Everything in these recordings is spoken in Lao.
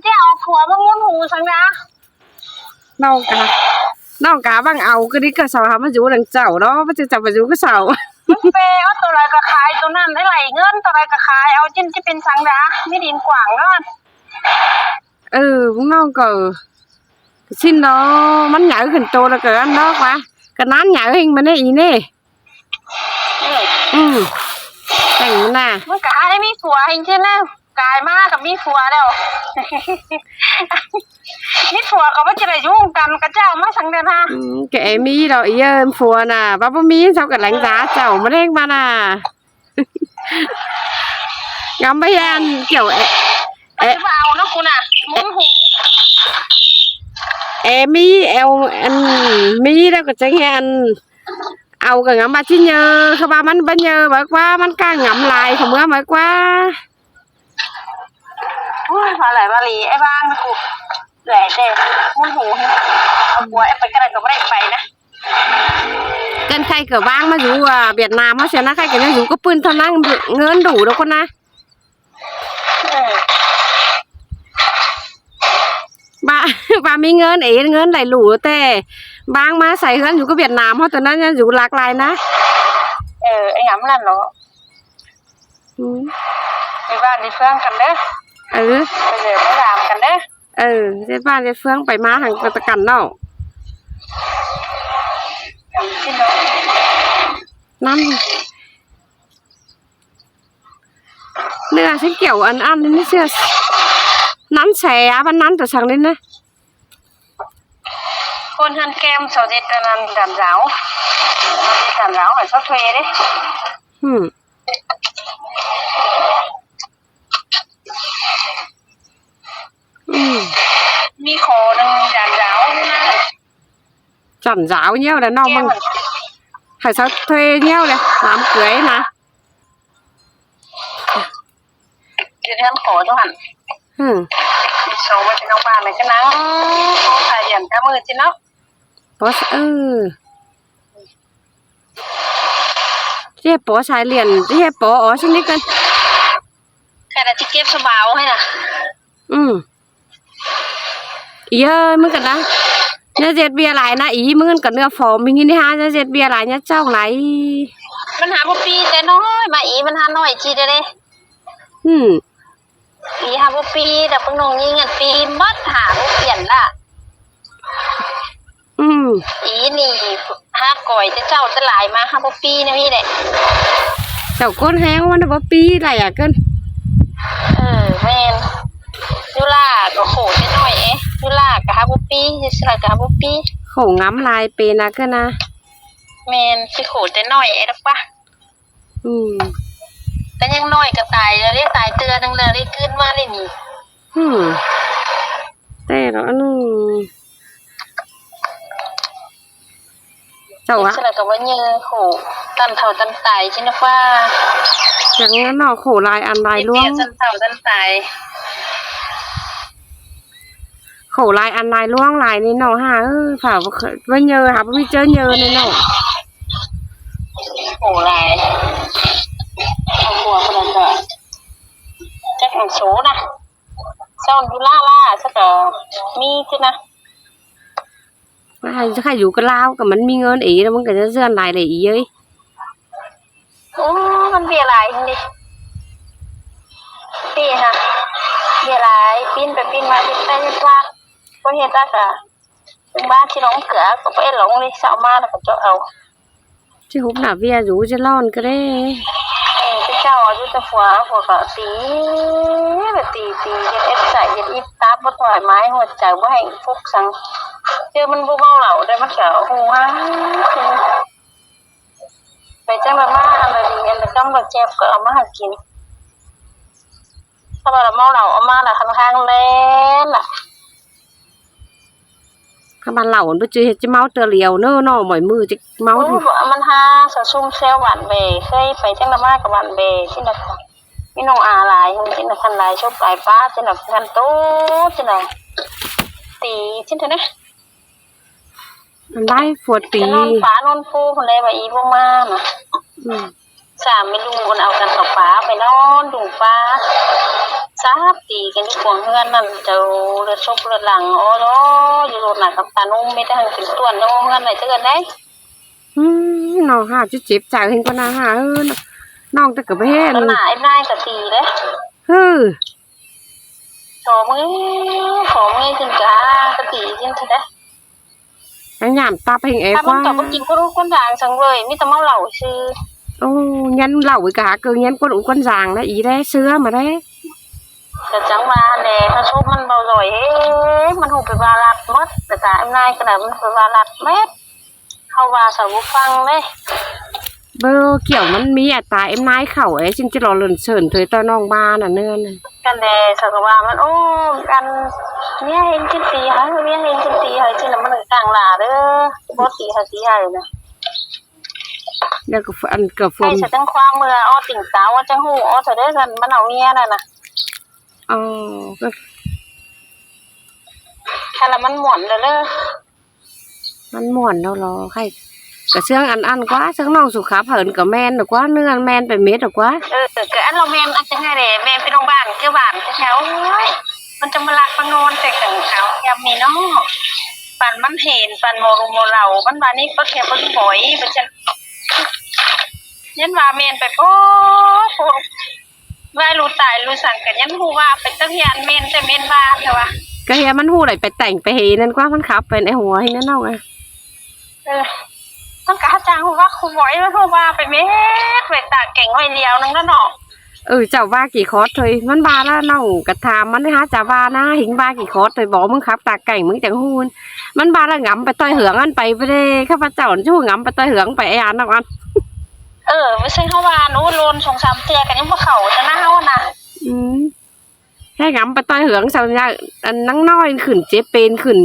ເຈົ້າເອົາຜົວມາໝຸນຫູສັງດາ. ນ້ອງກະ ນ້ອງກະຫວັງເອົາ ກະດີກະເຊົາຫາມາຢູ່ນຳເຈົ້າເນາະ ວ່າຈະເຈົ້າມາຢູ່ກັບເຊົາ. ມັນເປເອົາໂຕໃດກະຂາຍໂຕນັ້ນ ໄດ້ໄຫຼເງິນ ໂຕໃດກະຂາຍເອົາ ຈິ້ນຊິເປັນສັງດາ ມີດິນກວ້າງເນາະ. ເອີ ພວກນ້ອງກໍ ຊິນເນາະ ມັນໃຫຍ່ຂຶ້ນໂຕແລ້ວກໍອັນດອກວະ ກະນານໃຫຍ່ເອງມັນນີ້ອີນີ້. ອືມ ອືມ ແຕ່ງມັນນະ ມັນກະໃຫ້ມີຜົວເອງຊີ້ນະ ກາຍມາກະມີຜົວແລ້ວ ມີຜົວກະບໍ່ຈະໄດ້ຢູ່ກັນ ກະເຈົ້າມາສັງເດີນຫາ. ອືມ ກະເອມີດອກອີເອີ ຜົວນະ ວ່າບໍ່ມີເຈົ້າກະແລງດາເຈົ້າມາແລງມານະ. ງາມບໍ່ແມ່ນກ່ຽວ ເອ ເອ ເອົາເນາະ ຄຸນນະ ໝຸນຫູ ເອມີ ແອວ ອັນ ມີແລ້ວກໍຈັ່ງໃຫ້ອັນ ເອົາກໍງາມວ່າຊິເຍີ ຄືວ່າມັນບໍ່ເຍີ ວ່າ ວ່າມັນກະງາມຫຼາຍ ເຂົາເມືອວ່າ ໂອ້ຍ ວ່າຫຼາຍວ່າຫຼີ ໄອ້ບາງກູ ແຫຼະແຕ່ໝຸນຫູ ເອົາຜົວໄອ້ໄປກໍໄດ້ ກໍບໍ່ໄດ້ໄປນະ. ເກີນໄຂ່ກໍວາງມາຢູ່ ອາ ຫວຽດນາມເຮົາເສຍນະ ໄຂ່ກໍຍັງຢູ່ກັບປຶ້ນເທົ່ານັ້ນ ເງິນດູດອກຄົນນະ. ເອີ ວ່າ ວ່າມີເງິນເອ ເງິນໄຫຼຫຼູ ແຕ່ວາງມາໃສ່ເຮືອນຢູ່ກັບຫວຽດນາມເຮົາ ຕົວນັ້ນຍັງຢູ່ຫຼັກຫຼາຍນະ. ເອີ ໄອ້ຫຍັງນັ້ນເນາະ. ອືມ ໄປບ້ານໄປເມືອງກັນເດີ. ເອີ ໄປເດີໄປຢາມກັນເດີ. ເອີ ເຮັດບ້ານເຮັດເມືອງໄປມາຫັ້ນກໍຕະກັນເນາະ. ນຳ ເນື້ອຊິກ່ຽວອັນ ອັນນີ້ເສຍ ນັ້ນແສ ອັນນັ້ນຕົວສັງນີ້ນະ. ຄົນຫັ້ນແກ້ມເຂົາເຮັດອັນນັ້ນ ດານລາວ ເຂົາເຮັດດານລາວໃຫ້ເຂົາເທເດ້. ອືມ ອືມ ມີຂໍໜຶ່ງ ຈານຢາວນະ ຈານຢາວຍ່ຽວແຫຼະນ້ອງ ເບິ່ງ ໃຫ້ສາວເທຍ່ຽວແຫຼະ ນ້ຳເກືອນະ. ຢູ່ເຮືອນຂໍຢູ່ຫັ້ນ. ອືມ ມີໂຊມາເປັນນ້ອງບ້ານ ແລ້ວກໍນັ່ງໂອ້ ສາຍດຽນກະມືຈິເນາະ. ປໍ ເອີ ເຈັບປໍສາຍຫຼຽນ ເຈັບປໍ ອໍ ຊິນີ້ກັນ ແຄ່ນະ ຊິເກັບສະບາວໃຫ້ນະ. ອືມ ອີເອີຍ ມຶງກັນນະ ຢ່າເຈັດເບຍຫຼາຍນະ ອີ ມຶງກັນເນື້ອຟອມ ມີເງິນນີ້ຫາ ຢ່າເຈັດເບຍຫຼາຍ ຢ່າເຈົ້າຫຼາຍ. ມັນຫາບໍ່ປີແຕ່ນ້ອຍມາ ອີ ມັນຫານ້ອຍຈີເດ້. ອືມ ອີຫາບໍ່ປີ ແຕ່ເພິ່ນນ້ອງຍິງຫັ້ນປີໝົດ ຫາບໍ່ປ່ຽນລະ. ອືມ ອີນີ້ຫາກ່ອຍແຕ່ເຈົ້າແຕ່ຫຼາຍມາ ຫາບໍ່ປີແນວນີ້ແຫຼະ. ເຈົ້າກົ້ນແຮງວ່ານະ ບໍ່ປີຫຼາຍອະເກີນ. ເອີ ແມ່ນ ຢູ່ລາກໍໂຂແຕ່ນ້ອຍເອ ຢູ່ລາກໍຫາບໍ່ປີ ຢູ່ສະລະກໍຫາບໍ່ປີ ໂຂງາມຫຼາຍເປນະເກີນນະ. ແມ່ນ ຊິໂຂແຕ່ນ້ອຍເອດອກປະ. ອືມ ແຕ່ຍັງນ້ອຍກໍຕາຍແລ້ວເດ້ ຕາຍເທື່ອໜຶ່ງແລ້ວເດ້ ເກີດມາເດ້ນີ້. ອືມ ແຕ່ລະອັນ ເຈົ້າວ່າ ສະລະກໍວ່າເຍີໂຫ ຕັນເຖົ້າຕັນຕາຍຊິນະຟ້າ ຢ່າງນັ້ນເນາະ ໂຫ ຫຼາຍອັນຫຼາຍລວງ ຕັນເຖົ້າຕັນຕາຍ ໂຫ ຫຼາຍອັນຫຼາຍລວງຫຼາຍນີ້ເນາະ ຫາເອີຍ ຖ້າວ່າເຍີຫາບໍ່ມີເຈີເຍີນີ້ເນາະ. ໂຫ ຫຼາຍ ຄອບຄົວເພິ່ນກໍຈັກມັນໂສນະ ເຈົ້າຢູ່ລາລາຊະກໍມີຄືນະ. ໃຫ້ ໃຫ້ຢູ່ກັບລາວກໍມັນມີເງິນເອງ ແລ້ວມັນກໍຈະເຊື່ອນຫຼາຍເລີຍອີເອີຍ. ໂອ້ ມັນເບຍຫຼາຍເດ ເບຍຫາ ເບຍຫຼາຍ ປີ້ນໄປປີ້ນມາ ເຮັດໄປເຮັດມາ ບໍ່ເຮັດລະກະ ເຖິງບ້ານຊິລົງເກືອກໍບໍ່ໄດ້ລົງເດ ເຊົ້າມາແລ້ວກໍເຈາະເອົາ. ຊິຮຸບໜ້າເວຍຢູ່ ຈະຮ້ອນກໍໄດ້. ເອີ ເຈົ້າເອົາຢູ່ແຕ່ຜົວ ຜົວກໍຕີ ຕີ ຕີ ເຮັດເອັດໃສ່ ເຮັດອີບຕາບບໍ່ຖອຍໄມ້ ຫົວໃຈບໍ່ໃຫ້ຟຸກສັງ. ເຈີມັນບໍ່ເມົາເຫຼົ້າໄດ້ ມັນກໍຫູຫາ ໄປຈັ່ງລະມາ ອັນລະດີ ອັນລະກຳລະແຈບກໍເອົາມາໃຫ້ກິນ. ຖ້າວ່າລະເມົາເຫຼົ້າອອກມາລະຂ້ອນຂ້າງແລ່ນລະ. ຄັນວ່າເຫຼົ້າມັນບໍ່ຈື່ເຮັດຈະເມົາເທື່ອລຽວເນີ ນ້ອງໝ້ອຍມືຈະເມົາ. ໂອ້ຍ ມັນຫາສະຊຸມແຊວບ້ານແບ ເຄີຍໄປຈັ່ງລະມາກັບບ້ານແບ ຈັ່ງນະ ມີນ້ອງອາຫຼາຍ ຈັ່ງນະ ຄັນຫຼາຍສົບຫຼາຍປາ ຈັ່ງນະ ຄັນໂຕ ຈັ່ງນະ ຕີ ຈັ່ງນະ. ອັນໃດຜົວຕີ ນອນປານອນພູພຸ້ນແຫຼະ ວ່າອີບໍ່ມານະ. ອືມ ສາມແມ່ລູກມັນເອົາກັນເຂົ້າປ່າ ໄປນອນດຸ່ມປ່າ. ຈັບຕີກັນຢູ່ຂວາງເຮືອນນັ້ນ ເຈົ້າເລືອດສົບເລືອດຫຼັງ ອໍ ຢູ່ໂລດໜ້າກັບຕານຸ່ມ ມີແຕ່ຫັ້ນເປັນຕ້ວນ ຍັງບໍ່ເຮືອນໄດ້ຈັກເທື່ອໃດ. ອືມ ນ້ອງຫາຈະເຈັບໃຈເຫັນກ່ອນໜ້າຫາເອີຍ ນ້ອງແຕ່ກໍບໍ່ເຫັນ ໜ້າອ້າຍນາຍກໍຕີເດ້. ເຮີ ສອງມື້ ສອງມື້ຈຶ່ງກະກະຕີຈິນເທື່ອໃດ. ພະຍາຍາມຕັບແຮງແອກວ່າ ມັນກໍບໍ່ກິນຄົນອຸຄົນຢາງສັງເວີຍ ມີແຕ່ເມົາເຫຼົ້າຊື່. ໂອ້ ຍັນເຫຼົ້າອີກກະຫາເກີງຍັນຄົນອຸຄົນຢາງນະ ອີແລເຊື່ອມາແລ. ກະຈັ່ງວ່າແຫຼະ ພະສົບມັນເບົາດອຍເອງ ມັນຮູ້ໄປວ່າລັດໝົດ ແຕ່ຕາອ້າຍນາຍກໍໄດ້ ມັນໄປວ່າລັດແມັດ ເຮົາວ່າສາວບໍ່ຟັງເດ້. ເບີກ່ຽວມັນມີອັດຕາເອັມນາຍເຂົ້າເອ ຊິນຈະລໍເລີນເຊີນເທີຍຕໍ່ນ້ອງບ້ານອັນເນີນ. ກັນແດ່ ສາວກໍວ່າມັນ ໂອ້ ອັນ ເມຍເຫັນຈິນຕີໃຫ້ ເມຍເຫັນຈິນຕີໃຫ້ ຊິນລະມັນກາງຫຼາເດີ ບໍ່ຕີໃຫ້ຕີໃຫ້ນະ. ແລ້ວກໍອັນກໍຟວມໃຫ້ສະຕັ້ງຄວາມເມື່ອ ອໍ ຕິ່ງສາວວ່າຈັ່ງຮູ້ ອໍ ສະເດີ ຄັນມັນເອົາເມຍນັ້ນນະ. ອໍ ກໍ ຄັນລະມັນມ່ວນເດີ. ມັນມ່ວນແລ້ວເລາະ ໃຫ້ກະເຊື່ອງອັນ ອັນກວ່າ ເຊື່ອງນ້ອງສຸຂາເຜີນກໍແມ່ນດອກກວ່າ ເນື້ອແມ່ນໄປເມັດດອກກວ່າ. ເອີ ກະອັນລາວແມ່ນອັນຈັ່ງໃດແຫຼະ ແມ່ນພີ່ນ້ອງບ້ານຄືບ້ານແທ້ໆ. ໂອ້ຍ ມັນຈະມາລັກມານອນໃສ່ກັນເອົາຍາມນີ້ເນາະ ປານມັນເຫັນ ປານໝໍລຸມໝໍເຫຼົ້າ ມັນວ່ານີ້ບໍ່ແທ້ເບິ່ງບໍ່ອີ ມັນຈະ ຍັນວ່າແມ່ນໄປໂພດ ວ່າລູກຕາຍລູກສັງກໍຍັງຮູ້ວ່າໄປຕັ້ງຍານແມ່ນແຕ່ແມ່ນວ່າແທ້ວ່າ ກໍເຮັດມັນຮູ້ໄດ້ໄປແຕ່ງໄປເຮັດນັ້ນກວ່າ ມັນຂັບໄປໃນຫົວເຮັດນັ້ນເນາະ. ເອີ ມັນກໍຫາຈ້າງຮູ້ວ່າຄູໝໍມັນຮູ້ວ່າໄປແມ່ນໄປຕາແກງໄວ້ດຽວໜຶ່ງແລ້ວເນາະ. ເອີ ເຈົ້າວ່າກີ່ຄອດເທີຍ ມັນວ່າລະ ນ້ອງກໍຖາມມັນຫາ ເຈົ້າວ່ານະ ຫິງວ່າກີ່ຄອດເທີຍ ບອກ ມຶງຂັບຕາແກງ ມຶງຈັ່ງຮູ້. ມັນວ່າລະ ງຳໄປຕ່ອຍເຫືອງອັນໄປ ໄປເດ້ ຂ້າພະເຈົ້າຈະຮູ້ງຳໄປຕ່ອຍເຫືອງໄປ ອາຍານນຳອັນ. ເອີ ບໍ່ໃຊ່ເຮົາວ່າ ໂອ້ ໂລນສອງສາມເທື່ອກໍຍັງບໍ່ເຂົ້າຊະນະເຮົານະ. ອືມ ໃຫ້ງຳໄປຕ່ອຍເຫືອງຊະ ອັນນາງນ້ອຍຂຶ້ນເຈັບເປັນຂຶ້ນ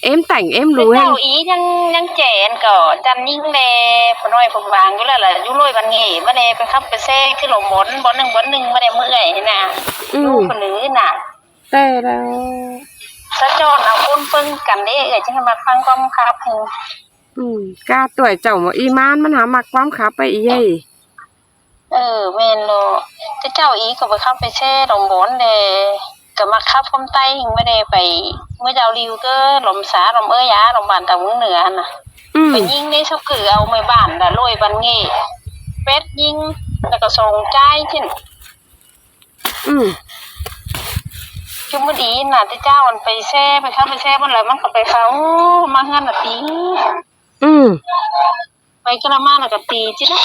ເອັມແຕ່ງເອັມຫຼູ ເຈົ້າອີກຍັງ ຍັງແຈນກໍຈັນຍິງແດ່ ຜູ້ນ້ອຍຜູ້ບາງຢູ່ແລ້ວລະ ຢູ່ໂລຍບັນເຫ ມາແດ່ ໄປຂັບໄປແຊຄືລົມບົນ ບ່ອນໜຶ່ງບ່ອນໜຶ່ງ ມາແດ່ມື້ເອື້ອຍຫັ້ນນະ. ອືມ ຢູ່ຄົນອື່ນນະ ແຕ່ລະ ສະຈອນເອົາຄົນເບິ່ງກັນເດ້ ເອື້ອຍຈຶ່ງໃຫ້ມັກຟັງຄວາມຄັບ. ອືມ ກາຕົວເຈົ້າ ອີ່ມານມັນຫາມັກຄວາມຄັບໄປອີ່ເອີຍ. ເອີ ແມ່ນເນາະ ແຕ່ເຈົ້າອີກກໍໄປຂັບໄປແຊ່ດອມບອນແດ່ ກໍມັກຂັບຄວາມໃຕ້ ມາແດ່ໄປ ເມື່ອເຈົ້າລິວເກີດ ດອມສາ ດອມເອີຍາ ດອມບ້ານຕາເມືອງເໜືອຫັ້ນນະ. ອືມ ໄປຍິງໃນຊອກຄືເອົາແມ່ບ້ານລະໂລຍບັນເງ ແປດຍິງ ແລ້ວກໍສອງຈ່າຍຂຶ້ນ. ອືມ ຄືມື້ດີນະ ແຕ່ເຈົ້າອັນໄປແຊ່ ໄປຂັບໄປແຊ່ເບິ່ງແລ້ວ ມັນກໍໄປເຝົ້າມາເຮືອນລະຕີ. ອືມ ໄປກະລະມາລະກະຕີຈິລະ.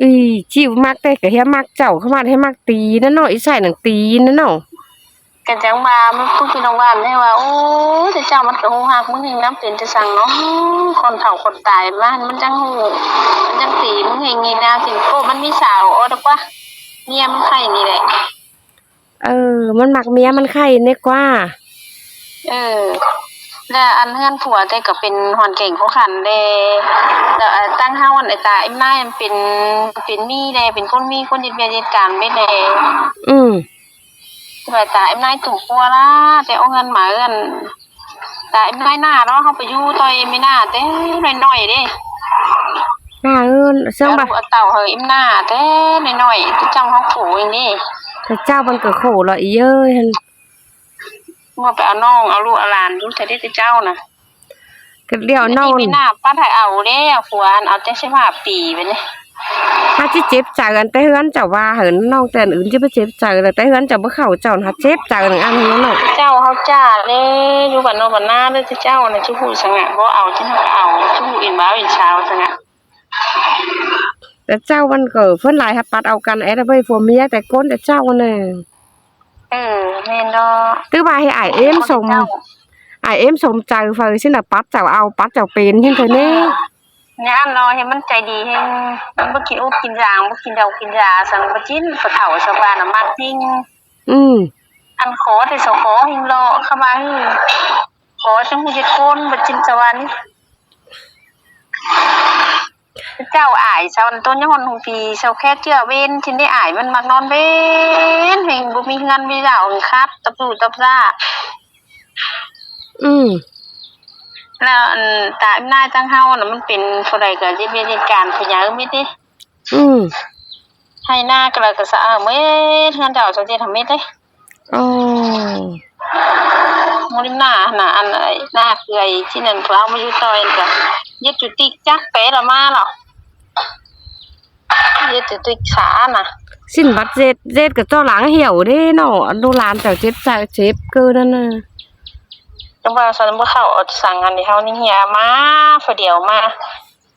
ອີ່ຈິວມັກແຕ່ກະເຮັດມັກເຈົ້າ ເຂົ້າມາເຮັດມັກຕີນະເນາະ ອີ່ຊາຍນາງຕີນະເນາະ. ກະຈັ່ງວ່າມັນຄືພີ່ນ້ອງບ້ານແທ້ວ່າ ໂອ້ຍ ແຕ່ເຈົ້າມັນກະຮູ້ຮັກມຶງແຮງນຳ ເປັນຈັ່ງຊັ້ນເນາະ ຄົນເຖົ້າຄົນຕາຍມາ ມັນຈັ່ງຮູ້ ມັນຈັ່ງຕີ ມຶງເຮັດງີດນາຊິ ໂອ້ ມັນມີສາວ ໂອ້ ດອກວ່າ ເມຍມັນໄຄນີ້ແຫຼະ. ເອີ ມັນມັກເມຍມັນໄຄນີ້ກວ່າ. ເອີ ແລ້ວອັນເຮືອນຜົວແຕ່ກໍເປັນຫອນແກ່ງຄົນຂັນແດ່ ແລ້ວ ເອີ ຕັ້ງເຮົາອັນ ໄອ້ຕາໄອ້ນາຍມັນເປັນ ເປັນມີແດ່ ເປັນຄົນມີ ຄົນເຮັດວຽກເຮັດການເປັນແດ່. ອືມ ໄອ້ຕາໄອ້ນາຍຕຸ່ມປົວລະ ແຕ່ເອົາເງິນມາເຮືອນ ຕາໄອ້ນາຍໜ້າເນາະ ເຮົາໄປຢູ່ຕໍ່ໄອ້ນາຍໜ້າແຕ່ນ້ອຍໆເດ້. ໜ້າເອີຍ ເຊິ່ງວ່າ ເອົາລູກເອົາເຕົ້າໃຫ້ອີ່ມໜ້າແຕ່ນ້ອຍໆ ແຕ່ເຈົ້າເຮົາໂຂເອງເດ້. ແຕ່ເຈົ້າມັນກໍໂຂລະອີເອີຍ ເມື່ອໄປເອົານ້ອງເອົາລູກເອົາຫຼານຢູ່ໃສເດ້ ແຕ່ເຈົ້ານະ ກໍດຽວນ້ອງ ແຕ່ນີ້ມີໜ້າປັດໃຫ້ເອົາແລ້ວ ຜົວອັນເອົາແຕ່ສິບຫ້າປີບາດນີ້. ຫາຊິເຈັບໃຈອັນແຕ່ເຮືອນເຈົ້າວ່າ ເຫີນນ້ອງແຕ່ອັນອື່ນຊິໄປເຈັບໃຈ ແລ້ວແຕ່ເຮືອນເຈົ້າບໍ່ເຂົ້າ ເຈົ້າຫາເຈັບໃຈໜຶ່ງອັນເນາະ. ເຈົ້າເຮົາຈ້າເດ້ ຢູ່ບ້ານນອກບ້ານນາເດີ ເຈົ້ານະ ຈຸຮູ້ສັງງະ ບໍ່ເອົາຈັ່ງໃດກໍເອົາ ຈຸເຫັນບ່າວເຫັນສາວສັງງະ. ແຕ່ເຈົ້າມັນກໍເພິ່ນຫຼາຍຫາປັດເອົາກັນແອດເວີຍ ຜົວເມຍແຕ່ກົ້ນແຕ່ເຈົ້ານະ. ເອີ ແມ່ນດອກ ຖືວ່າໃຫ້ອ້າຍເອັມສົມ ອ້າຍເອັມສົມໃຈເຟີຊິນະ ປັດເຈົ້າເອົາ ປັດເຈົ້າເປັນເຫັນເທື່ອແນ່. ແນວອັນລອໃຫ້ມັນໃຈດີແຮງ ມັນບໍ່ກິນອຸກິນຢາ ບໍ່ກິນເຫຼົ້າກິນຢາ ສັງບໍ່ຈິນ ຜູ້ເຖົ້າຊາວບ້ານນະມັກຈິງ. ອືມ ອັນຂໍແຕ່ສະຂໍແຮງເລາະ ຄຳວ່າ ຂໍຈັ່ງເຮັດຄົນ ບໍ່ຈິນສະຫວັນ. ເຈົ້າອາຍຊາວ ອັນຕົ້ນຍາຮອນຫົງປີ ຊາວແຄເຈື່ອເວັນ ຊິໄດ້ອາຍ ມັນມັກນອນເວັນ ແຮງບໍ່ມີເຮືອນມີລາວ ຄັບ ຕັບຕູຕັບຊາ. ອືມ ແລ້ວອັນຕານາຍທາງເຮົານະ ມັນເປັນຜູ້ໃດກໍເຮັດວຽກເຮັດການຜູ້ໃຫຍ່ມິດເດ້. ອືມ ໄຮ່ນາກໍລະກະສະອາເໝິດ ເຮືອນເຈົ້າສາວເຈັດຫັ້ນເໝິດເດ້. ໂອ້ ໝູ່ລິມໜ້າຫັ້ນນະ ອັນ ອັນໜ້າເອື້ອຍທີ່ນັ້ນ ເພິ່ນເອົາມາຢູ່ຕໍ່ຫັ້ນກະ ຍຶດຈຸຕິກຈັກແປລະມາລະ ຍຶດຈຸຕິກສານະ. ຊິນບັດເຈັດ ເຈັດກະເຈາະຫຼັງຫ່ຽວເດ້ເນາະ ອັນລູກຫຼານເຈົ້າເຈັບໃຈເຈັບເກີນນັ້ນນະ. ຈັ່ງວ່າຊັ້ນ ບໍ່ເຂົ້າເອົາສັງ ອັນນີ້ເຮົານີ້ເຫຍມາ ຜູ້ດຽວມາ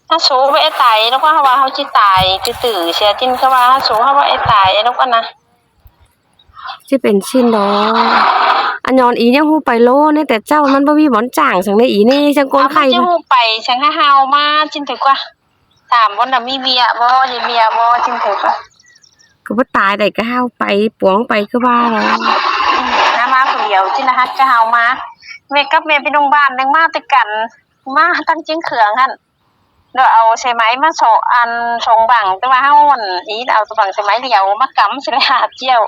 ຖ້າສູ້ໄປຕາຍ ແລ້ວກໍເຮົາວ່າເຮົາຊິຕາຍຕື້ໆ ເສຍຈິນກໍວ່າເຮົາສູ້ເຮົາໄປຕາຍ ແລ້ວກໍນະ ຊິເປັນຊິນດອກ. ອັນຍ້ອນອີຍັງຮູ້ໄປໂລ ໃນແຕ່ເຈົ້າມັນບໍ່ມີບ່ອນຈ້າງສັງໃນອີນີ້ ຈັ່ງກົນໄຂ້ ເອົາ ມັນຊິຮູ້ໄປສັງ ຫາເຮົາມາຈິນຖືກວ່າ ຖາມບ່ອນນະມີເວຍບໍ່ ເຮັດເວຍບໍ່ຈິນຖືກວ່າ ກໍບໍ່ຕາຍໄດ້ ກໍເຮົາໄປປວງໄປຄືວ່າແຫຼະ. ອືມ ຫາມາຜູ້ດຽວຈິນລະຫັດກໍເຮົາມາ ແມ່ກັບແມ່ໄປໂຮງບານ ຍັງມາແຕ່ກັນ ມາທາງຈຽງເຂືອງຫັ້ນ. ແລ້ວເອົາສາຍໄໝມາສອງອັນສອງບັງ ແຕ່ວ່າເຮົາອັນອີດເອົາແຕ່ບັງສາຍໄໝດຽວມາກຳຊິໄດ້ຫາກ່ຽວ.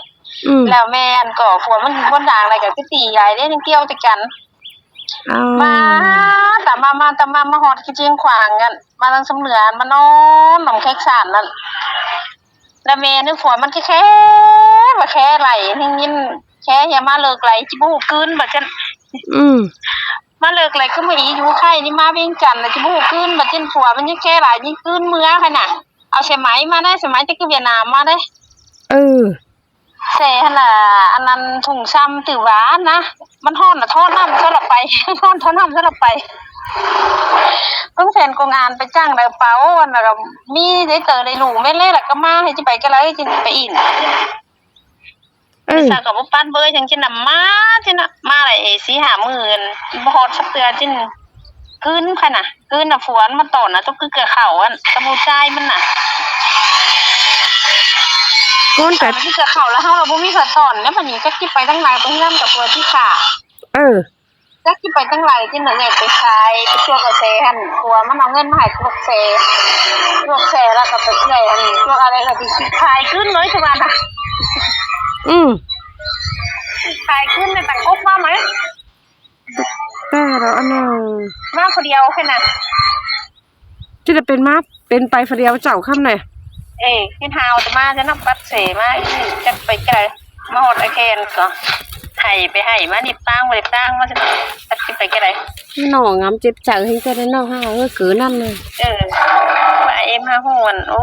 ອືມ ແລ້ວແມ່ອັນກໍຜົວມັນບໍ່ດັງໃດກໍຄືຕີຫຼາຍເດ້ ຍັງກ່ຽວແຕ່ກັນ. ເອົາ ມາຕາມມາ ມາຕາມມາ ມາຮອດທີ່ຈຽງຂວາງນັ້ນ ມາທາງຊຳເໜືອ ມານອນນຳແຄກສານນັ້ນ. ແລ້ວແມ່ນະ ຜົວມັນແຄ່ ແຄ່ ວ່າແຄ່ໄຫຼ ໄດ້ຍິນແຄ່ເຮຍມາເລີກໄຫຼ ຊິບໍ່ຮູ້ກືນວ່າຊັ້ນ. ອືມ ມາເລີກໄຫຼຄືມາອີຢູ່ໄຄນີ້ ມາວຽງຈັນລະຊິບໍ່ຮູ້ກືນວ່າຊັ້ນ. ຜົວມັນຍັງແຄ່ໄຫຼ ຍັງກືນເມືອຫັ້ນນະ. ເອົາສາຍໄໝມາໄດ້ ສາຍໄໝຈັກຄືຫວຽດນາມມາໄດ້. ເອີ ແຊ່ຫັ້ນລະ ອັນນັ້ນ ຖົງຊຳ ຖືວ່ານະ ມັນຮ້ອນລະຖອດນ້ຳຊະລະໄປ ຮ້ອນຖອດນ້ຳຊະລະໄປ. ເບິ່ງແຜນກອງອານໄປຈ້າງໄດ້ເປົ່າ ອັນນັ້ນກໍມີໄດ້ເຕີໄດ້ຫຼູແມ່ນແລ້ວ ລະກໍມາໃຫ້ຊິໄປກະໄລ ຊິໄປອີກ. ເອີ ສາວກໍບໍ່ປານເບີຍ ຈັ່ງຊິນຳມາຊີ້ນະ ມາໄດ້ສີ່ຫ້າມື້ ບໍ່ຮອດສັກເທື່ອຈິນ ຄືນໃຜນະ ຄືນນະ ຜົວມັນມາຕອນນະ ຕົກຄືເກືອເຂົ້າ ອັນ ກັບລູກຊາຍມັນນະ ກ່ອນກະຄືເກືອເຂົ້າ ລະເຮົາລະບໍ່ມີໃຜຕອນ ລະບັດນີ້ຈັກຊິໄປທາງໃດ ໄປເຮືອນກັບຜົວທີ່ຂ້າ. ເອີ ຈັກຊິໄປທາງໃດ ຈິນລະແລ່ນໄປຂາຍ ໄປຊວກກາແຟຫັ້ນ ຜົວມັນເອົາເງິນມາໃຫ້ຊວກແຟ ຊວກແຟ ລະກໍໄປເອື້ອຍຫັ້ນ ຊວກອາໄລ ລະຊິຂາຍຄືນເລີຍ ຄືວ່ານະ. ອືມ ຂາຍຄືນໃນຕັງກົກມາໄໝ ແຕ່ລະອັນນັ້ນ ມາຜູ້ດຽວແຄ່ນັ້ນ ຊິໄດ້ເປັນມາ ເປັນໄປຜູ້ດຽວເຈົ້າຄຳໃດ. ເອີ ເປັນຫາວແຕ່ມາແຕ່ນຳປັດເສມາ ຈັກໄປກະໄດ ມາຮອດອາແຄນກໍໄຫ້ໄປໄຫ້ມາ ນີ້ປາງບໍ່ໄດ້ປາງມາ ຈັກຊິໄປກະໄດ. ນ້ອງງາມເຈັບໃຈແຮງແທ້ເນາະ ຫາເອີຍ ຄືນັ້ນນະ. ເອີ ວ່າເອັມຫາຮູ້ອັນ ໂອ້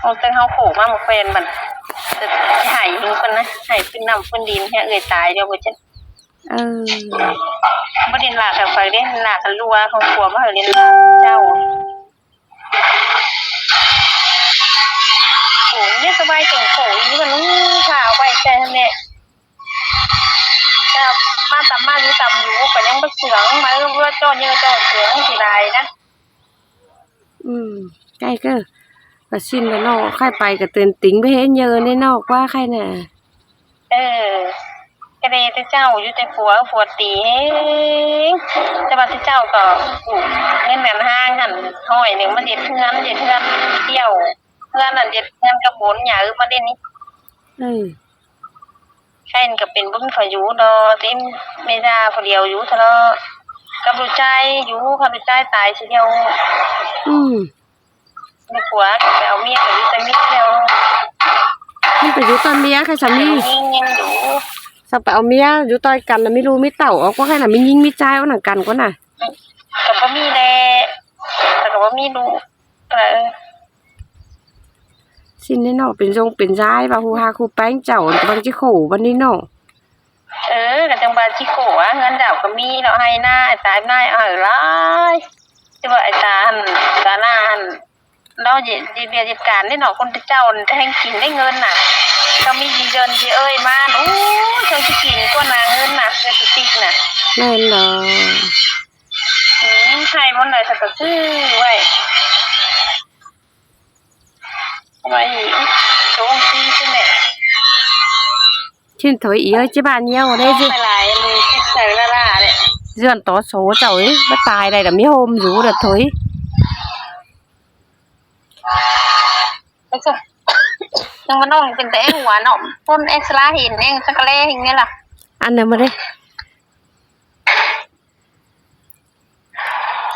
ເອົາແຕ່ເຮົາໂຂກມາໝົດແຄນບັດ ຊິໄຫ້ເພິ່ນນະ ໄຫ້ພື້ນນ້ຳພື້ນດິນ ເອື້ອຍຕາຍແລ້ວບໍ່ຈັກ. ເອີ ບໍ່ໄດ້ລາກໃຫ້ໃຜເດ້ ລາກກັນລົວຂອງຜົວມາໃຫ້ຫຼິ້ນເຈົ້າ. ໂອ້ຍ ສະບາຍຈັງໂຂອີມັນ ຖ້າເອົາໄວ້ໃຈຫັ້ນແຫຼະ ແຕ່ມາຕຳມາຢູ່ຕຳຢູ່ ກໍຍັງບໍ່ເຊື່ອ ມາເອີ່ເວືອຈ່ອເຍີຈ່ອເຊື່ອຊິຫຼາຍນະ. ອືມ ໃກ້ເກີ ກະຊິນລະເນາະ ໃຄ່ໄປກະເຕີນຕິງໄປເຫັນເຍີໃນນອກວ່າໃຄ່ນະ. ເອີ ກະແດ່ແຕ່ເຈົ້າຢູ່ແຕ່ຜົວ ຜົວຕີເອງ ແຕ່ວ່າແຕ່ເຈົ້າກໍເງິນເດືອນຫ້າງຫັ້ນຮ້ອຍໜຶ່ງ ມາເຮັດເຮືອນ ເຮັດເຮືອນ ທ່ຽວເຮືອນນັ້ນ ເຮັດເຮືອນກັບໂບນຫຍ້າມາເດ້ນີ້. ເອີ ໃຊ້ມັນກໍເປັນບຸນຂ້ອຍຢູ່ດອກ ເຕັມເມດາຜູ້ດຽວຢູ່ທະເນາະ ກັບລູກຊາຍຢູ່ ຄັນລູກຊາຍຕາຍຊິດຽວ. ອືມ ແມ່ຜົວໄປເອົາເມຍ ໄປຢູ່ແຕ່ເມຍແລ້ວ ມັນໄປຢູ່ຕອນເມຍ ຄັນສາມີຍິງຍັງຢູ່ ສາໄປເອົາເມຍຢູ່ຕ່ອຍກັນນະ ມີລູກມີເຕົ້າອອກ ວ່າໃຫ້ນະ ມີຍິງມີຊາຍອອກນຳກັນກ່ອນນະ ກໍບໍ່ມີແຫຼະ ແລ້ວກໍບໍ່ມີລູກ. ເອີ ຊິນແນ່ເນາະ ເປັນຊົງເປັນຊາຍ ວ່າຮູ້ຮັກຮູ້ແປ້ງເຈົ້າ ກຳລັງຊິໂຂບັດນີ້ເນາະ. ເອີ ກໍຈັ່ງວ່າຊິໂຂວ່າ ເຮືອນເຈົ້າກໍມີເນາະ ໄຮ່ນາ ຕາຍນາຍເອົາຫຼາຍ ແຕ່ວ່າໄອ້ຕາຫັ້ນ ຕາໜ້າຫັ້ນ ລາວເຮັດ ເຮັດວຽກເຮັດການເດ້ເນາະ ຄົນເຈົ້າຫັ້ນແຮ່ງກິນໄດ້ເງິນນະ ກໍມີຈີເດີນຈີເອີຍມາ ໂອ້ຍ ເຈົ້າຊິກິນກ່ອນນະ ເງິນນະ ເງິນສະຕິກນະ. ແມ່ນບໍ່? ອືມ ໃຫ້ບ່ອນໃດ ເຂົາກໍຊື້ໄວ້ ໄວ້ໂຊງຊີຊັ້ນແຫຼະ. ຊິນໂຖຍອີເອີຍ ຈິບ້ານຍ່ຽວເດ້ ຊິຫຼາຍ ຊິໃສ່ລະລາເດ້ ເຮືອນຕໍ່ໂສເຈົ້າເອີຍ ມາຕາຍໄດ້ລະມີໂຮມຢູ່ລະໂຖຍ. ຈັ່ງວ່ານ້ອງເປັນແຕ່ຫົວເນາະ ຄົນເອັກສະລາເຫັນເອງ ຈັກແລເຫັນນີ້ລະ ອັນນັ້ນມາເດ້.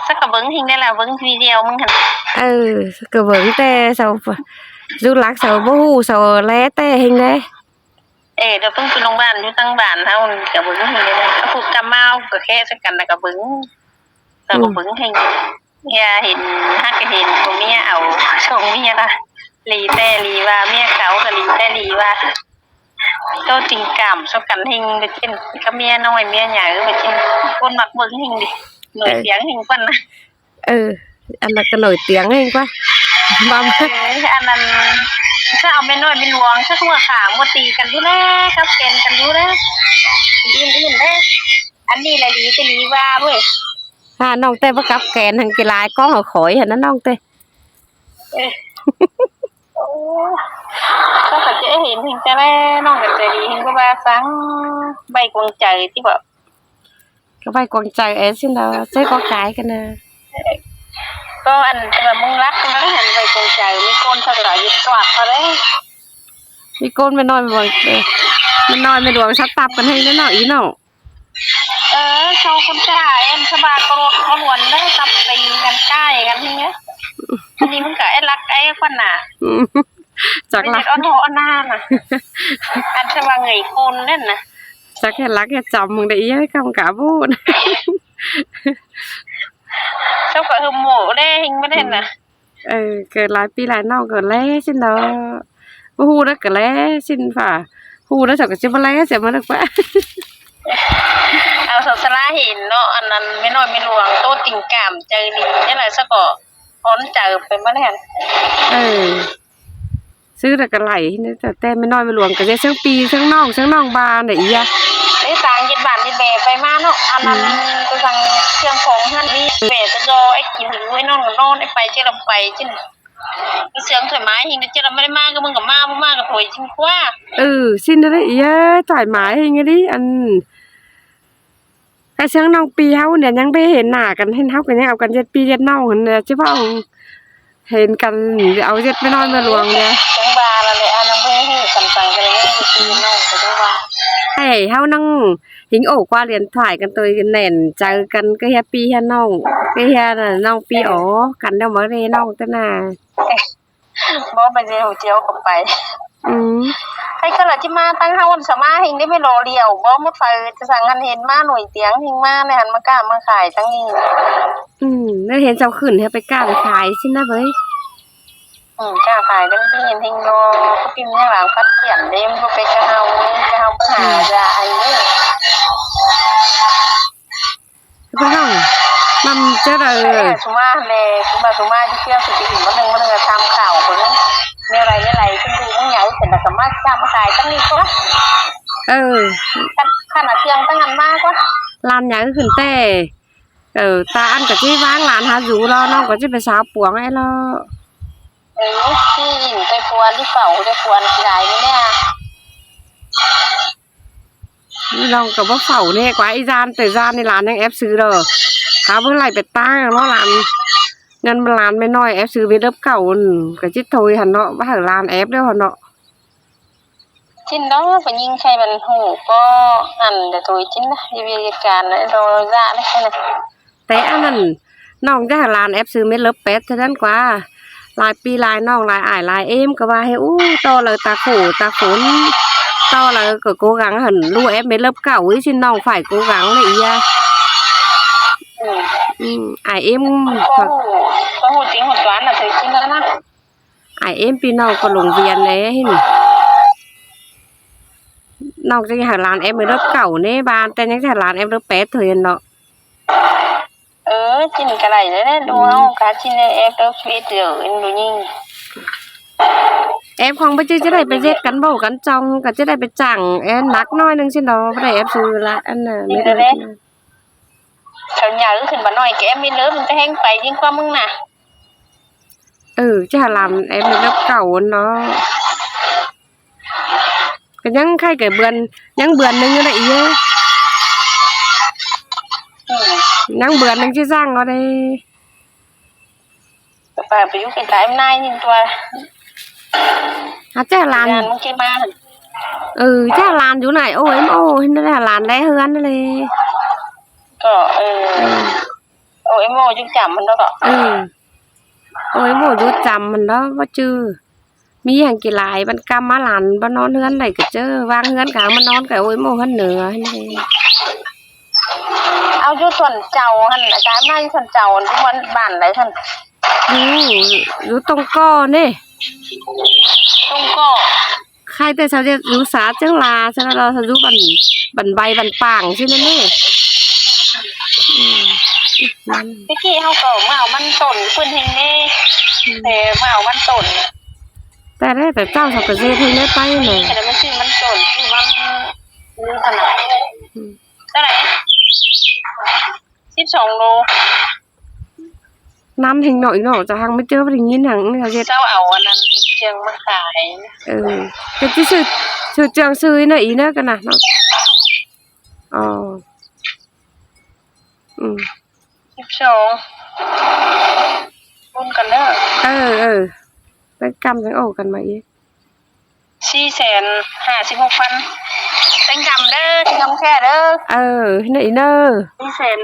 ສັກກະເບິ່ງເຫັນໄດ້ລະ ເບິ່ງວິດີໂອມຶງຫັ້ນ. ເອີ ສັກກະເບິ່ງແຕ່ເຊົ້າ ຢູ່ຫຼັກເຂົາບໍ່ຮູ້ ເຂົາແລແຕ່ເຮັງເດ້. ເອີ ດຽວເພິ່ນໄປໂຮງບານ ຢູ່ທາງບ້ານເຮົານີ້ກະເບິ່ງເຮັງເດ້ ເຂົາຜູ້ກຳມາວກະແຄະໃສ່ກັນ ແລ້ວກະເບິ່ງ ເຂົາກະເບິ່ງເຮັງ. ເອີ ເຫັນ ຫາກະເຫັນຜົວເມຍເອົາ ສອງເມຍລະ ຫຼີແຕ່ຫຼີວ່າ ເມຍເກົ່າກະຫຼີແຕ່ຫຼີວ່າ ໂຕຈິງກາມຊອກກັນເຮັງ ບາດຈິ້ນ ກັບເມຍນ້ອຍເມຍໃຫຍ່ ບາດຈິ້ນ ຄົນມັກເບິ່ງເຮັງເດ ໜ້ອຍຕຽງເຮັງກວ່ານະ. ເອີ ອັນນັ້ນກະໜ້ອຍຕຽງເຮັງກວ່າ ວ່າ ເອີ ອັນນັ້ນ ຊະເອົາແມ່ນ້ອຍແມ່ຫຼວງຊະ ຫົວຂາງບໍ່ຕີກັນຢູ່ແລ້ວ ກັບແກນກັນຢູ່ແລ້ວ ອື່ນໆເດ້. ອັນນີ້ລະຫຼີແຕ່ຫຼີວ່າເວີຍ ຫານ້ອງແຕ່ບໍ່ກັບແກນ ຫັ້ນກິລາຍກ້ອງເອົາຂ້ອຍຫັ້ນນະນ້ອງແຕ່. ເອີ ໂອ້ ເຂົາກະຈະເຫັນເຮັງແຕ່ແລ ນ້ອງກະໃຈດີ ເຫັນກະວ່າສັງ ໄວ້ກວາງໃຈຕິເບາະ. ກະໄວ້ກວາງໃຈແອຊິນດາ ໃຈກໍກາຍກັນນະ ກໍອັນ ແຕ່ວ່າມຶງລັກ ມັນຫັນໄວ້ກວາງໃຈ ມີຄົນເຂົາກະເຮັດປາກເຂົາເດ້ ມີຄົນແມ່ນ້ອຍແມ່ຫຼວງ ເອີ ແມ່ນ້ອຍແມ່ຫຼວງສັດຕັບກັນເຮັງເດ້ເນາະ ອີເນາະ. ເອີ ເຂົາຄົນຊະຫຼາຍ ອັນຊະບາກະໂລດເຂົາຫຼວນເດ້ ຕັບຕີກັນ ກ້າຍກັນເຮັງເດ້. ອັນນີ້ມັນກະໄອ້ລັກໄອ້ຂວັນນະ ອືມ ຈັກລັກ ໄປເຮັດອ່ອນໂຫອ່ອນນານະ ອັນຊະວ່າເຫງຍໂກນນັ້ນນະ ຈັກເຮັດລັກເຮັດຈຳມຶງໄດ້ອີ່ຫຍັງ ກຳກະບໍ່ຮູ້ນະ ເຈົ້າກະຫຶມໂໝເດ້ ເຮັງບໍ່ໄດ້ນະ. ເອີ ເກີດຫຼາຍປີຫຼາຍນ້ອງກະແລຊິນເນາະ ບໍ່ຮູ້ນະກະແລຊິນວ່າ ຮູ້ນະເຈົ້າກະຊິບໍ່ແລຊິມານະກວ່າ. ເອົາ ສາວສະລາເຫັນເນາະ ອັນນັ້ນແມ່ນ້ອຍແມ່ຫຼວງ ໂຕຕິງກາມໃຈດີ ຈັ່ງໃດຊະກໍ ອ່ອນໃຈໄປໝົດຫັ້ນ. ເອີ ຊື້ແລ້ວກະໄຫຼ ແຕ່ແມ່ນ້ອຍແມ່ຫຼວງກະເຮັດເຊິ່ງປີເຊິ່ງນ້ອງ ເຊິ່ງນ້ອງບານໄດ໋ອີຍະ ໄດ້ສາງເຈັດບານໄດ້ແບໄປມາເນາະ ອັນນັ້ນ ອືມ ກະສັ່ງເຄື່ອງຂອງຫັ້ນນີ້ ແບກະຢໍໄອ້ກິນ ໄອ້ນອນກະນອນ ໄອ້ໄປເຈົ້າລະໄປ ຈັ່ງ ເຊື່ອງຖອຍມາເຮັງ ເຈົ້າລະບໍ່ໄດ້ມາ ກະມຶງກະມາ ບໍ່ມາກະຖອຍຈິງກວ່າ. ເອີ ຊິນໄດ໋ອີຍະ ຖອຍມາເຮັງອີ່ຫຼີ ອັນ ກະເຊິ່ງນ້ອງປີເຮົານີ້ຍັງໄປເຫັນໜ້າກັນ ເຫັນເຮົາກະຍັງເອົາກັນເຈັດພີ່ເຈັດນ້ອງຫັ້ນແຫຼະ ຊິເວົ້າເຫັນກັນ ເອົາເຈັດແມ່ນ້ອຍແມ່ຫຼວງເດ ຈັ່ງວ່າລະແຫຼະ ອັນນັ້ນບໍ່ຮູ້ກັນໄປກະເລີຍ ພີ່ນ້ອງກະຈັ່ງວ່າ ໃຫ້ເຮົານັ່ງຫິງໂອກວ່າລຽນຖ່າຍກັນໂຕແໜ້ນໃຈກັນ ກະເຮັດພີ່ເຮັດນ້ອງ ກະເຮັດນ້ອງປີອໍ ກັນດຳບໍ່ໄດ້ນ້ອງຕະໜ້າ. ບໍ່ໄປເດວຈຽວກັບໄປ ອືມ ໃຜກະລະຊິມາທາງເຮົາ ສາມາດເຮັງໄດ້ໄປລໍລຽວບໍ່ ໝົດໄຟຈະສັ່ງຫັ້ນເຫັນມາໜ່ວຍຕຽງ ເຮັງມາແລ້ວຫັ້ນມາຄ້າມາຂາຍທາງນີ້ ອືມ ແລ້ວເຫັນເຈົ້າຂຶ້ນໃຫ້ໄປຄ້າໄປຂາຍຊິນະເວີຍ ອືມ ຄ້າຂາຍໄດ້ເຫັນເຮັງລໍ ກະປິ່ນຍັງຫຼັງພັດກຽມເດ້ ມັນບໍ່ເປັນກະເຮົາ ກະເຮົາຫາຢາອັນນີ້ ພີ່ນ້ອງ ນຳເຈົ້າໃດ ເອີ ສຸມາແລ ສຸມາ ສຸມາ ທີ່ເຊື່ອສຸດທີ່ອີກ ມື້ໜຶ່ງ ມື້ໜຶ່ງກະທຳຂ່າວເບິ່ງ ແນວໃດແນວໃດ ເພິ່ນດູເມືອງໃຫຍ່ ເພິ່ນກະມາຄ້າມາຂາຍຕັ້ງນີ້ກວ່າ ເອີ ຄັນ ຄັນວ່າເຊື່ອງຕັ້ງຫັ້ນມາກວ່າ ລ້ານໃຫຍ່ຂຶ້ນແຕ່ ເອີ ຕາອັນກະຊິວາງຫຼານຫາຢູ່ລະ ນ້ອງກະຊິໄປສາປວງໃຫ້ລະ ເອີ ຊິໄປປວນ ຊິເຝົ້າ ໄປປວນຊິໄດ້ແດ່ ນ້ອງກະບໍ່ເຝົ້າແນ່ກວ່າ ອີ່ຢ້ານ ແຕ່ຢ້ານນີ້ຫຼານຍັງແອບຊື້ເດີ ຖ້າເບິ່ງໄລ່ໄປຕາງເນາະ ຫຼານ ງານຫຼານແມ່ນ້ອຍແອບຊື້ເວັດເລີບເກົ່າ ກະຊິໂທຍຫັ້ນເນາະ ວ່າໃຫ້ຫຼານແອບແລ້ວຫັ້ນເນາະ ຈິນເນາະ ຜູ້ຍິງໃສ່ມັນຮູ້ກໍອັນເດໂຕຍຈິນນະ ຢູ່ວຽກການນະ ໂດຍລະນະ ແຕ່ອັນນັ້ນ ນ້ອງຢາກໃຫ້ຫຼານແອບຊື້ເມັດເລີບແປດເທົ່ານັ້ນກວ່າ ຫຼາຍປີຫຼາຍນ້ອງຫຼາຍອ້າຍຫຼາຍເອມກະວ່າໃຫ້ ອູ້ ຕໍ່ລາວຕາໂຂຕາຂົນ ຕໍ່ລາວກະໂກກັງຫັ້ນ ລູກແອບເມັດເລີບເກົ່າ ອີ່ຊິນ້ອງຝ່າຍໂກກັງເລີຍອີຍະ ອືມ ອືມ ອ້າຍເອມ ກໍຮູ້ ກໍຮູ້ຈິງຮູ້ຕົວນະ ເຄີຍກິນແລ້ວນະ ອ້າຍເອມປີນ້ອງກໍຫຼົງວຽນແລ້ວ ເຫັນ ນ້ອງຈະໃຫ້ຫຼານແອບເມັດເລີບເກົ່າເນ ບານແຕ່ຍັງຈະໃຫ້ຫຼານແອບເລີບແປດເທື່ອເນາະ. ເອີ ຈິນກະໄດ້ແລ້ວ ດູເຮົາກະຈິນແອບເລີບເຟສເດີ ເອັນດູຍິງ ແອບຂອງບໍ່ຈື່ຈະໄດ້ໄປເຮັດກັນເວົ້າກັນຈ່ອງ ກະຈະໄດ້ໄປຈ້າງແອບໜັກໜ້ອຍໜຶ່ງຊິເນາະ ບໍ່ໄດ້ແອບຊື່ລະ ອັນນ່າ ເປັນຈັ່ງໃດ ເຂົາໃຫຍ່ຂຶ້ນບາດໜ້ອຍ ແກມີເລີບມັນກະແຮງໄປຍິ່ງກວ່າມຶງນະ. ເອີ ຈະໃຫ້ຫຼານແອບເລີບເກົ່າເນາະ ກະຍັງໄຄກະເດືອນ ຍັງເດືອນໜຶ່ງຢູ່ໄດ໋ອີ ອືມ ຍັງເດືອນໜຶ່ງຊິສ້າງເອົາໄດ໋ ກະໄປ ໄປຢູ່ໃກ້ໆນາຍນີ້ຕົວະ ຫາແຈ້ຫຼານ ເດືອນມັນຊິມາ ເອີ ແຈ້ຫຼານຢູ່ໃນໂອເອັມໂອ ເຫັນໄດ້ຫຼານໄດ້ເຮືອນນັ້ນເລີຍ ກໍ ເອີ ເອີ ໂອເອັມໂອຢູ່ຈຳມັນດອກ ເອີ ໂອເອັມໂອຢູ່ຈຳມັນດອກ ບໍ່ຈື່ ມີຫຍັງກິນຫຼາຍ ມັນກຳມາຫຼານ ບໍ່ນອນເຮືອນໃດກໍເຈີ ວາງເຮືອນກາງມານອນກໍ ໂອ້ຍ ໝູ່ເຮືອນເໜືອຫັ້ນເດ້. ເອົາຢູ່ສວນເຈົ້າຫັ້ນ ອາຈານມາຢູ່ສວນເຈົ້າ ຢູ່ບ້ານ ບ້ານໃດຫັ້ນ? ຢູ່ ຢູ່ຕົງກໍເດ້ ຕົງກໍ. ໃຄແຕ່ຊາວເຈັດຢູ່ສາເຈີງຫຼາ ຊາວລາວຢູ່ບ້ານ ບ້ານໃບ ບ້ານປາງຊີ້ນະເດ້. ອືມ ແຕ່ກີ້ເຮົາກໍມາເອົາມັນຕົ້ນ ເພິ່ນແຮ່ງແນ່ ອືມ ແຕ່ມາເອົາມັນຕົ້ນ. ແຕ່ໄດ້ແຕ່ເຈົ້າສັກກະເສດເຮັດໄດ້ໄປແຫຼະ ແຕ່ມັນຊື້ມັນຕົ້ນ ຊື້ມັນ ນີ້ຂະໜາດ ອືມ ເທົ່າໃດ? ສິບສອງໂລ. ນຳແຮງເນາະ ອີເນາະ ຈະຫັງໄປເຈີ ບໍ່ໄດ້ຍິນຫຍັງ ເຈົ້າເຮັດ ເຈົ້າເອົາອັນນັ້ນເຄື່ອງມາຂາຍ. ເອີ ເຮັດຊື່ ຊື່ເຈືອງຊື່ອີເນາະ ອີເນາະ ກັນນະເນາະ. ອໍ ອືມ ສິບສອງ ລຸ້ນກັນເດີ. ເອີ ເອີ ໄປກຳຈັ່ງໂອ້ກັນມາອີກ. ສີ່ແສນຫ້າສິບຫົກພັນ ເຕັງກຳເດີ ເຕັງກຳແຄ່ເດີ. ເອີ ໃຫ້ອີເດີ ສີ່ແສນ